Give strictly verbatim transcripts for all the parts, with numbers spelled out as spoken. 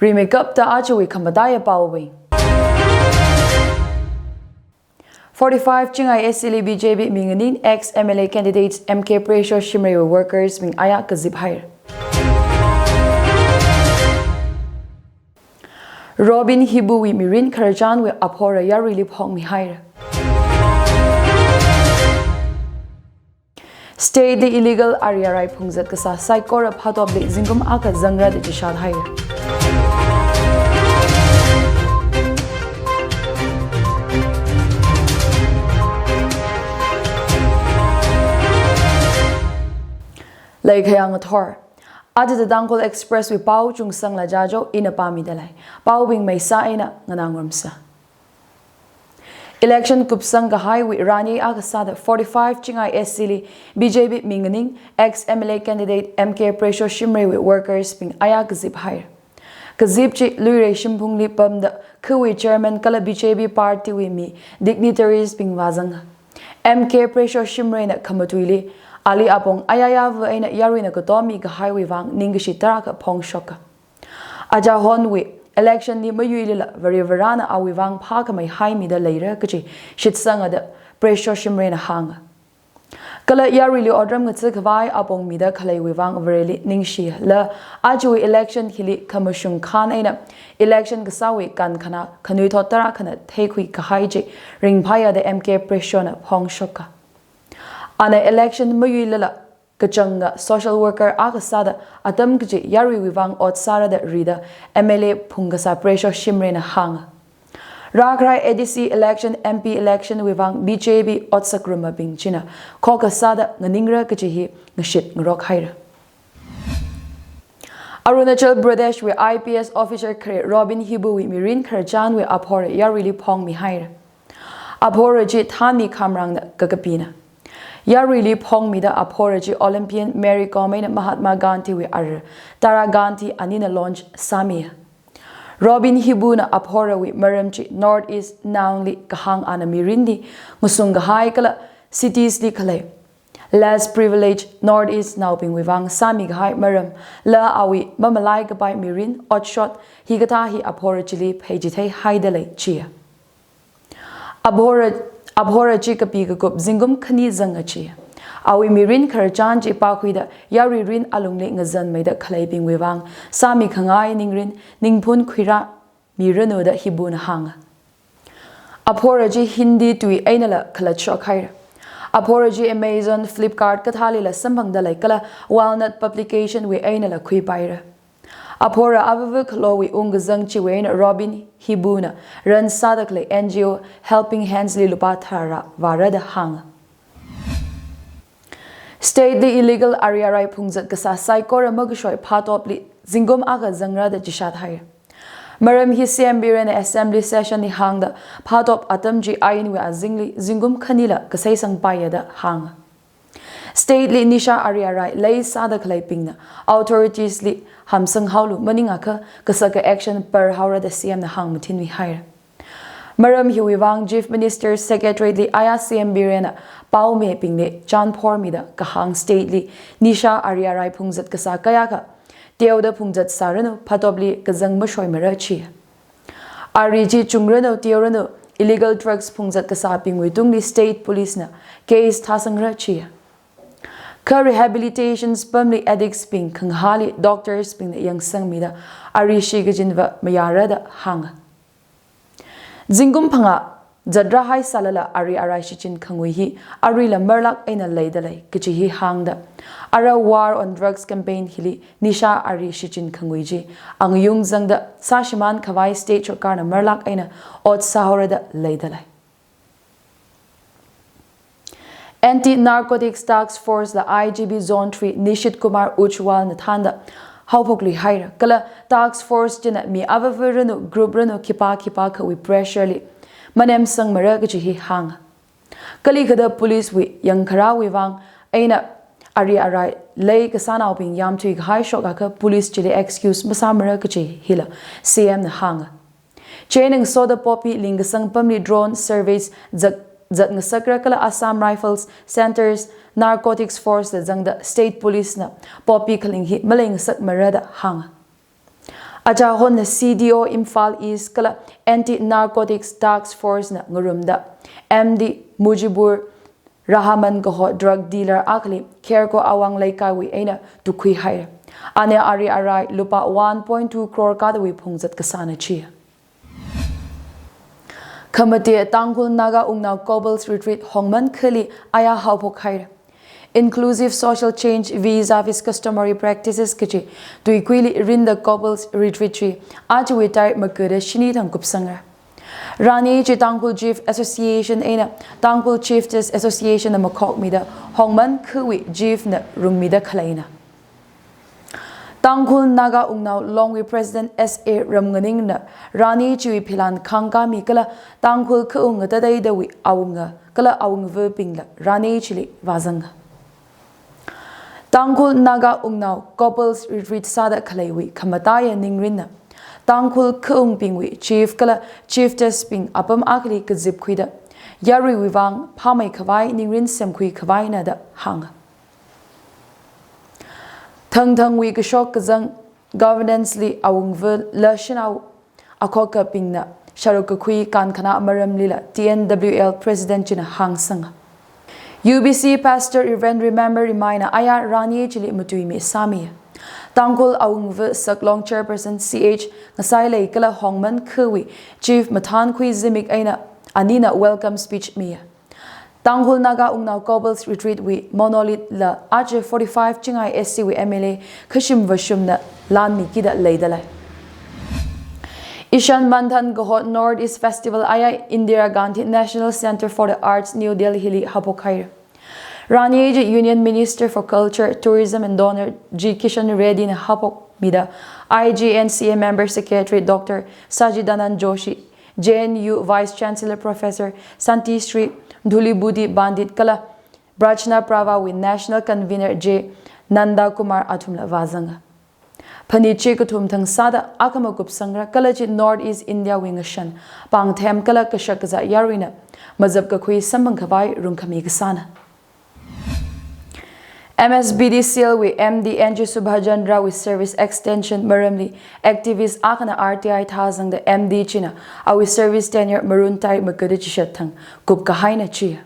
Rimeikapta ajawui khamataiya paobing. Forty-five Chingai S C li B J P minganing ex M L A candidate M K Pressure Shimreiwui workers bing aya kazip haira. Robin Hibuwui mirin khararchanwui aphora yaruili phongmihaira. State li illegal ari arai phungzat kasā saikora phatopli zingkum akha zangra da chishat haira. Leikhayang athor. Aja The Tangkhul Express wui pao chungsangla jajo ina pāmidalei. Paobing maisa eina nganāngarumsa. Election kupsang kahaiwui rani akha sāda forty-five Chingai S C li B J P minganing ex M L A candidate M K Pressure Shimreiwui workers bing aya kazip haira. Kazip chi Luirei shimphungli pamda khawui chairman kala B J P party wui mi dignitaries bing vāzanga. M K Pressure Shimreina khamatuili ali apong ayayava eina yaruina katomi kahaiwui vang ningkashi tarākha phongshoka. Aja honwui election li mayuilila Varivarana awui vang phākhamei haimida leira kachi shitsanga da Pressure Shimreina hānga. Kala yaruili otram ngatha khavai apong mida khaleiwui vang Vareli ningshiya. La ajawui election hili khamashung khan eina election kasāwui kankhana khanuithot tarākhana theikhui kahai chi ringphāya da M K Pressurena phongshoka. Ana election mayuilala kachanga social worker akha sāda atam kachi yaruiwui vang ot sāra da rida M L A phungkasā Pressure Shimreina hānga. Rākharai A D C election, M P election wui vang B J P otsak rumabing china khokha sāda nganingra kachi hi ngashit ngarok haira. Arunachal Pradesh wui I P S officer khare Robin Hibuwui mirin khararchanwui aphora yaruili phongmihaira. Aphora chi Thanmi Khamrangna kakapina. Yaruili phongmida aphora chi Olympian Mary Kom eina Mahatma Gandhiwui ara Tara Gandhi anina launch sāmiya. Robin Hibuna aphorawui maram chi North East naongli kahāng ana mirinli ngasung kahai kala cities li khalei less privileged North East naobingwui vang sāmi kahai maram la awui mamalai kapai mirin, otshot hikathā hi aphora chili pheichithei haidalei chiya. Aphora, aphora chi kapi kakup zingkum khani zanga chi. Awui mirin khararchan chi pākhuida yarui rin alungli ngazanmeida khaleibingwui vang sāmi khangai ningrin ningphun khuirā miranu da Hibuna hānga. Aphora chi Hindi tui einala khalatshok haira. Aphora chi Amazon, Flipkart kathālila samphangdalei kala Walnut publication wui einala khuipaira. Aphora avava khalowui ungkazang chiwui eina Robin Hibuna run sāda khalei N G O Helping Hands li lupā tharā vāra da hānga. State li illegal ari arai phungzat kasā saikora makashoi phatopli zingkum akha zangra da chishat haira. Maram hi C M Birenna assembly session li hāngda phatop atam chi ainwui azingli zingkum khanila kaseisang paiya da hānga. State li nisha ari arai lei sāda khaleibingna authorities li hamsang haolu maningakha kasaka action par haora da C M na hāngmathinmi haira. Maram hiwui vang Chief Minister Secretariat li aya C M Birenna paomibingli chanphormida kahāng state li nisha ari arai phungzat kasā kayākha teoda phungzat sāranu, phatopli kazang mashoimara chi. Ari chi chungranu, teoranu, illegal drugs phungzat kasābingwui tungli state police na case thāsangra chi. Kha rehabilitation pamli addicts bing khangahāli doctors bingna yangsangmida ari shikachinva mayāra da hānga. Zingkum phangā zatrahai sālala ari arai shichin khangui hi aruila marlak eina leidalei kachi hi hāngda, ara War on Drugs campaign hili nisha ari shichin khangui chi angayung zangda sāshimān khavai state sorkarna marlak eina ot sāhaora da leidalei. Anti Narcotics Task Force la I G P Zone three Nishit Kumar Ujwal na thānda haophok lui haira. Kala task force china mi avava ranu, group ranu, khipā khipākhawui pressure li manemsangmara kachi hi hānga. Kalikhada police wui yangkharāwui vang eina ari arai lei kasānaobing yamthui kahai shokakha police chili excuse masāmara kachi hila C M na hānga. Chieina ngasoda poppy lingkasang pamli drone surveys zat, zat ngasakra kala Assam Rifles Centres Narcotics Force la zangda state police na poppy khaling hi malei ngasakmara da hānga. Achahonna C D O Imphal East kala Anti-Narcotics Task Force na ngarumda M D Mujibur Rahman kaho drug dealer akhali Kherko Awang Leikaiwui eina tukhui haira. Ana ari arai lupā one point two crore kadawui phungzat kasāna chi. Khamate Tangkhul Naga Ungnao Couples Retreat Hongman khali aya haophok haira. Inclusive social change vis-a-vis customary practices kachi tuikuili rinda couples retreat chi achiwui tarik magada shini thang kupsangra. Rani chi Tangkhul Chief Association eina Tangkhul Chieftains Association na makhokmida Hongman khawui chief na rungmida khaleina. Tangkhul Naga Ungnao Longwui President S A Ramnganing na Rani chiwui philan khangkami kala Tangkhul khaung ngatataidawui awunga kala awungvabingla Rani chili vāzanga. Tangkhul Naga Ungnao Couples Retreat sāda khaleiwui khamataiya ningrinna Tangkhul khaungbingwui chief kala chieftains bing apam akhali kazipkhuida yaruiwui vang phāmei khavai ningrin semkhui khavaina da hānga. Thangthangwui kashok kazang governance li awungva la shanao akhokabingna sharuk kakhui kankhanā maramlila T N W L President china hāngsanga. U B C Pastor Reverend Remember Rimaina aya Rani chili matuimi sāmi. Tangkhul Awungva Saklong Chairperson C H Ngasailei kala Hongman khawui Chief Mathankhui Zimik eina anina welcome speech mi. Tangkhul Naga Ungnao Couples Retreat wui monolith la aja forty-five chingai S C wui M L A Khashim Vashumna lanmi kida leidalei. Ishan Manthan kaho North East Festival aya Indira Gandhi National Centre for the Arts, New Delhi li haophok haira. Rani chi Union Minister for Culture, Tourism and DoNER G Kishan Reddy na haophokmida I G N C A Member Secretary Doctor Sachidanand Joshi, J N U Vice Chancellor Professor Santishree Dhulibudhu Pandit kala Prajna Prava wui National Convener J Nanda Kumar athumla vāzanga. Phanit chi kathum thang sāda akhama kupsangra kala chi North East India wui ngashan, pāngthem kala kashak kazā yaruina mazap kakhui samphang khavai rungkhami kasāna. M S P D C L wui M D N G Subhachandra wui service extension maramli activist akhana R T I thāzangda M D china awui service tenure March tarik magada chishat thang kupkahaina chi.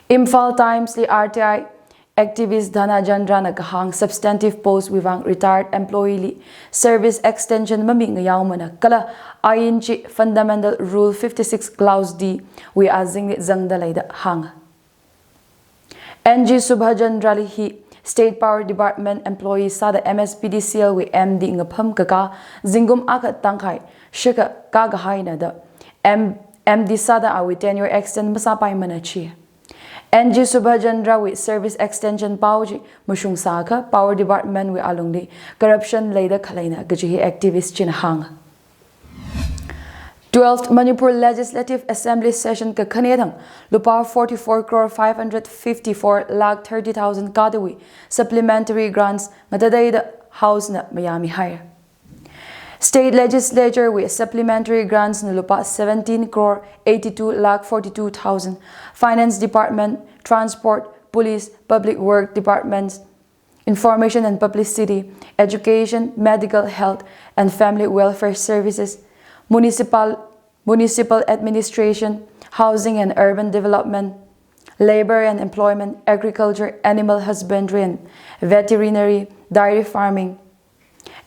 Imphal Times li R T I activist Dhana Chandra na kahāng substantive post wui vang retired employee li service extension mami ngayaomana kala ain chi Fundamental Rule fifty-six Clause D wui azingli zangda leida hānga. N G Subhachandra li hi State Power Department employee sāda M S P D C L wui M D ngapham kakā zingkum akha tangkhai shikha kakahaina da M-, M D sāda awui tenure extend masāpaimana chi. N G Subhachandra wui service extension pao chi mashung sākha Power Department wui alungli corruption leida khaleina kaji hi activist china hānga. Twelfth Manipur Legislative Assembly Session kakhane thang lupā forty-four crore five hundred fifty-four lakh thirty thousand kadawui supplementary grants ngatataida House na mayāmi haira. State Legislature wui supplementary grants na lupā seventeen crore eighty-two lakh forty-two thousand, Finance Department, Transport, Police, Public Work Departments, Information and Publicity, Education, Medical, Health and Family Welfare Services, Municipal, Municipal Administration, Housing and Urban Development, Labor and Employment, Agriculture, Animal Husbandry and Veterinary, Dairy Farming,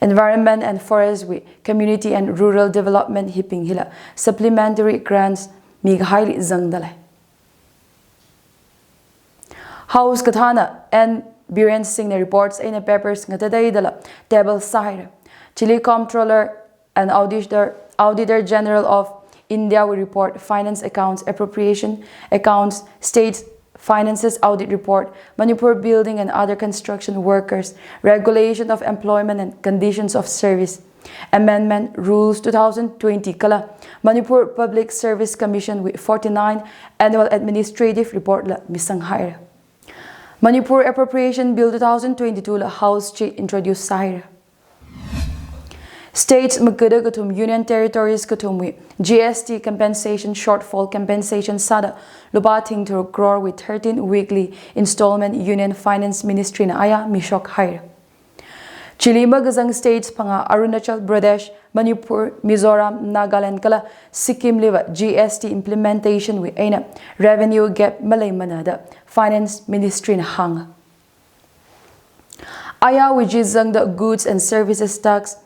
Environment and Forest wui Community and Rural Development hibing hila supplementary grants mikahaili zangdalei. House kathāna N Biren Singh na reports eina papers ngatataidala table sāhaira. Chili Comptroller and Auditor, Auditor General of India wui report, Finance Accounts, Appropriation Accounts, State Finances Audit Report, Manipur Building and Other Construction Workers, Regulation of Employment and Conditions of Service Amendment Rules two thousand twenty kala Manipur Public Service Commission wui forty-nine Annual Administrative Report la misanghaira. Manipur Appropriation Bill two thousand twenty-two la House chi introduce sāhaira. States magada kathum, Union Territories kathumwui G S T compensation shortfall compensation sāda lupā thing tharuk crore wui thirteen weekly installment Union Finance Ministry na aya mishokhaira. Chili makazang states phangā Arunachal Pradesh, Manipur, Mizoram, Nagaland kala Sikkim liva G S T implementation wui eina revenue gap maleimana da Finance Ministry na hānga. Ayarwui chi zangda goods and services tax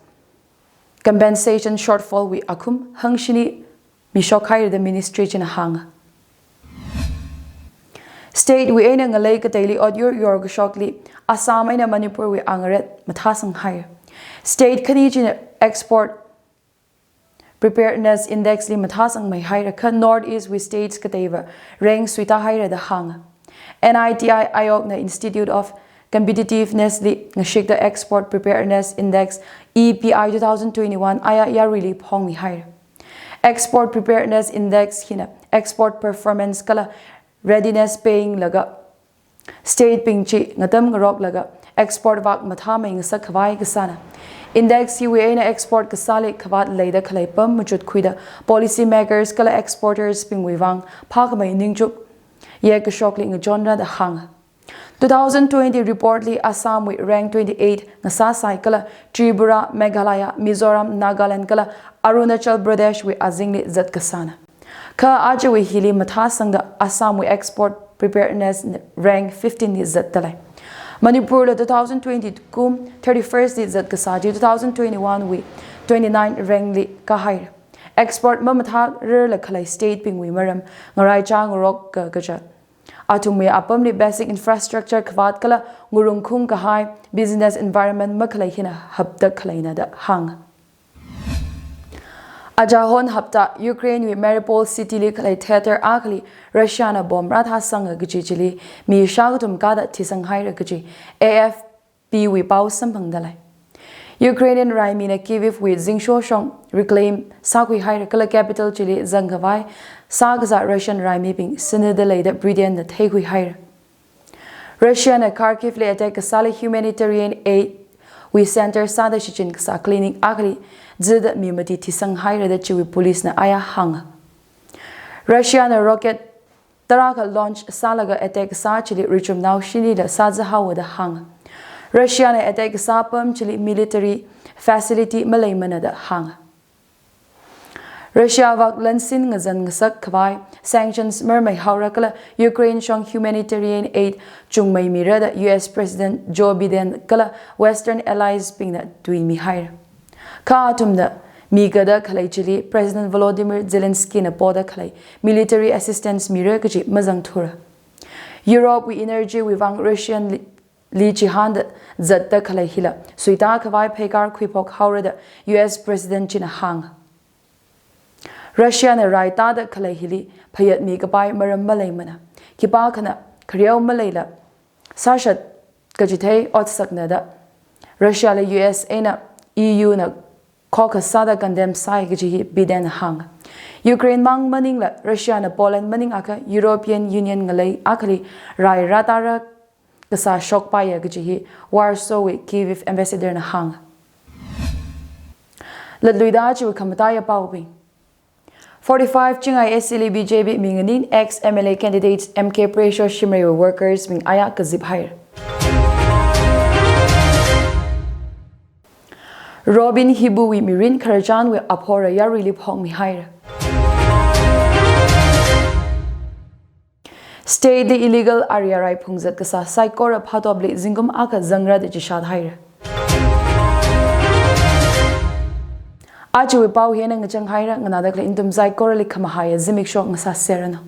compensation shortfall wui akhum hangshini mishok haira da ministry china hānga. State wui eina ngalei kateili otyur yorkashokli Assam eina Manipur wui angaret mathāsang haira. State khani china export preparedness index li mathāsangmei haira kha North East wui states kateiva rank suita haira da hānga. N I T I Aayog na Institute of Competitiveness li ngashikta Export Preparedness Index, E P I two thousand twenty-one aya yaruili phongmi haira. Export Preparedness Index hina export performance kala readiness paying laga state bing chi ngatam ngaroklaga export vak mathāmei ngasak khavai kasāna. Index hiwui eina export kasāli khavāt leida khalei pam machut khuida policy makers kala exporters bingwui vang phākhamei ningchuk yekashokli ngachonra da hānga. Two thousand twenty report li Assam wui rank twenty-eight ngasāsai kala Tripura, Meghalaya, Mizoram, Nagaland kala Arunachal Pradesh wui azingli zat kasāna. Kha ajawui hili mathāsangda Assam wui export preparedness rank fifteen li zatdalei. Manipur la two thousand twenty kum thirty-first li zat kasā chi two thousand twenty-one wui twenty-nine rank li kahaira. Export mamathārarla khalei state bingwui maram ngaraicha ngarok ka kaja. Athumwui apamli basic infrastructure khavāt kala ngurungkhung kahai business environment makhalei hina hapta khaleina da hānga. Ajahon hapta Ukraine wui Mariupol city li khalei theater akhali Russia na bomb rāthāsanga kaji chili mi shākathum kada thisang haira kaji A F P wui pao samphangdalei. Ukrainian raimina Kyiv wui zingshoshong reclaim sākhui haira kala capital chili zangkhavai sākazā Russian raimibing sinada leida Britain na theikhui haira. Russia na Kharkiv li attack kasāli humanitarian aid wui center sāda shichin kasā clinic akhali zida mi mati thisang haira da chiwui police na aya hānga. Russia na rocket tarākha launch sālaga attack kasā chili richumnao shinila sāzāhaowa da hānga. Russia na attack kasā pam chili military facility maleimana da hānga. Russia vak lansin ngazan ngasak khavai sanctions marmei haora kala Ukraine shong humanitarian aid chungmei mira da U S President Joe Biden kala Western allies bingna tuimi haira. Kha athumna mi kada khalei chili President Volodymyr Zelensky na poda khalei military assistance mira kaji mazangthura. Europe wui energy wui vang Russian li, li chihānda zatda khalei hila suita khavai pheikar khuiphok haora da U S President china hānga. Russia na raitāda khalei hili phayat mi kapai maram maleimana. Khipākhana khareo maleila sāshat kachithei otsakna da Russia la U S eina E U na khokha sāda condemn sāi kaji hi Biden na hānga. Ukraine mang maningla Russia na Poland maningakha European Union ngalei akhali rai rātāra kasā shokpaiya kaji hi Warsaw wui Kyiv ambassador na hānga. Latluida chiwui khamataiya paobing. Forty-five Chingai S C li B J P minganin ex M L A candidates M K Pressure Shimray wui workers bing aya kazip haira. Robin Hibu wui mirin khararchan wui aphora yaruili phongmi haira. State li illegal ariarai phungzat kasā saikora phatopli zingkum akha zangra da chishat haira. Ajawui pao hina ngachang haira, nganāda khalei nathum saikorali khamahaiya zimiksho ngasāserranu.